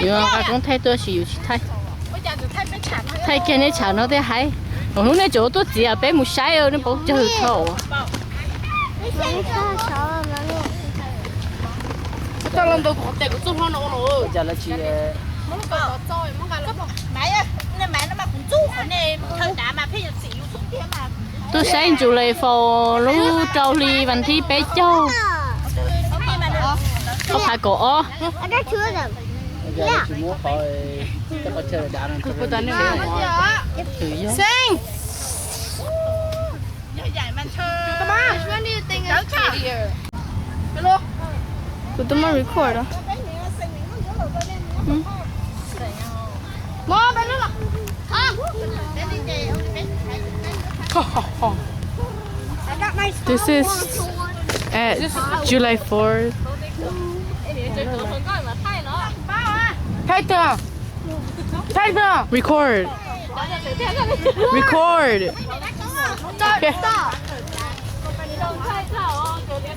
Yuav nqa koob thaij tuaj sis yus tsis thaij? Thaij kiag nej tshav no tej haib. Hnub nej tseem tuaj txiav peb mus saib nej paub cawg tho. Tuaj saib July Four lub rau hli vas thib peb caug ob phav kaum ob. Kuv twb muab record. This is at July Fourth. Record. Record.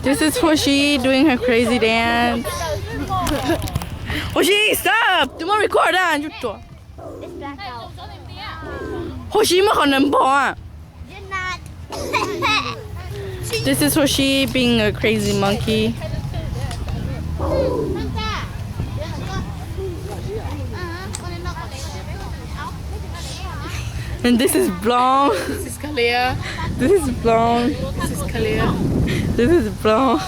This is Hoshi doing her crazy dance. Hoshi, stop! Twb muab record na. Hoshi muab qhov ntawd npog. This is Hoshi being a crazy monkey. And this is Blong. This is Kalia. This is Blong. This is Kalia. This is Blong.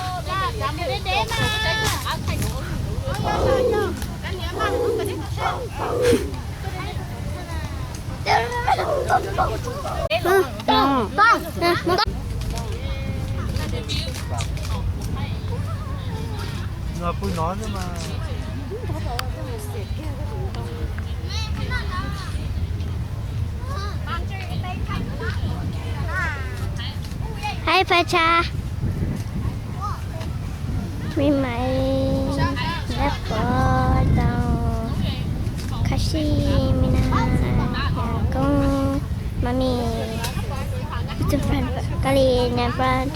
Hi, Pacha. Me mai lab pov tau kha si me na, yog koob mami, koj li nyab pab,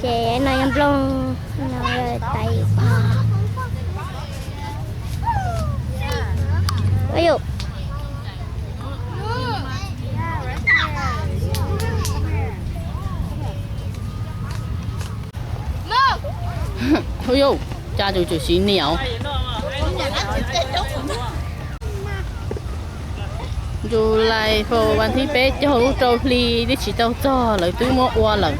ces no yog nplooj, no yog tais pog. Ua yus, ua yus, cas tus tswv siv niam. July Four vas thib peb caug lub rau hli twb tsis tau txog lawv twb muab ua lawm.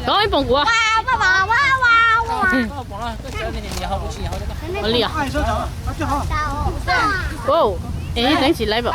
Koj ib poom kuv. Li os. Es teeb tsis laib pom.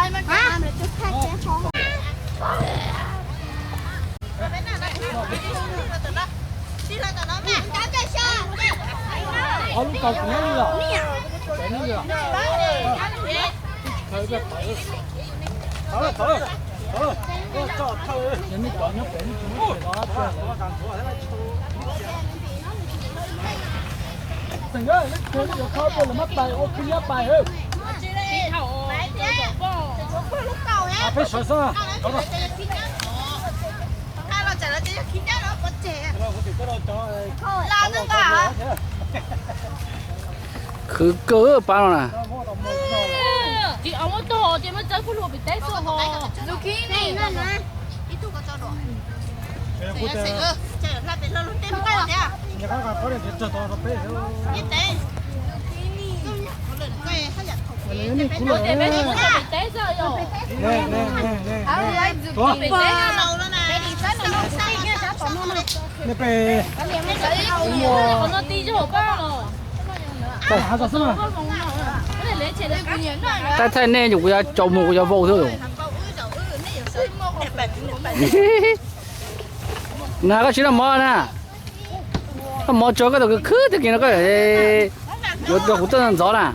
Khwv kawg pab no na. Thaij thaij nej, kuv yuav tsaus muag kuv yuav vau xwb. Na koj tsis noj mov na. Noj mov tso koj tus khwv khwb tag kis no koj. Yuav rau kuv tuaj ntxov na.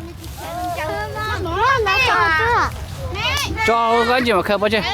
Tso koj ntsis mas khaws pov tseg.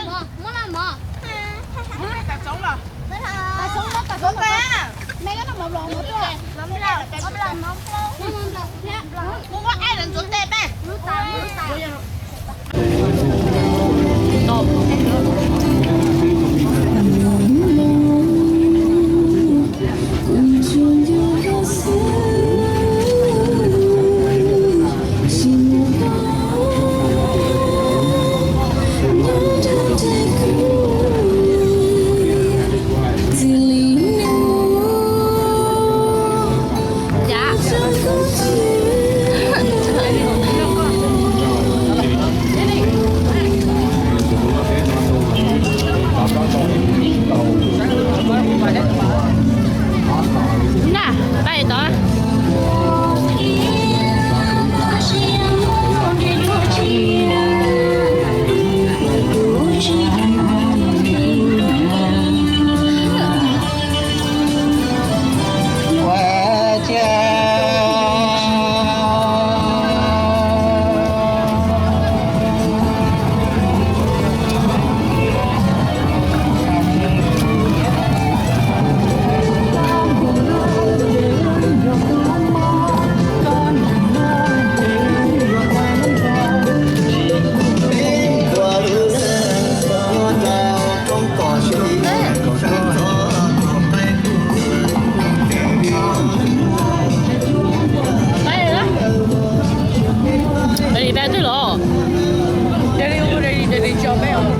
Na, pab tod. Peb twb los.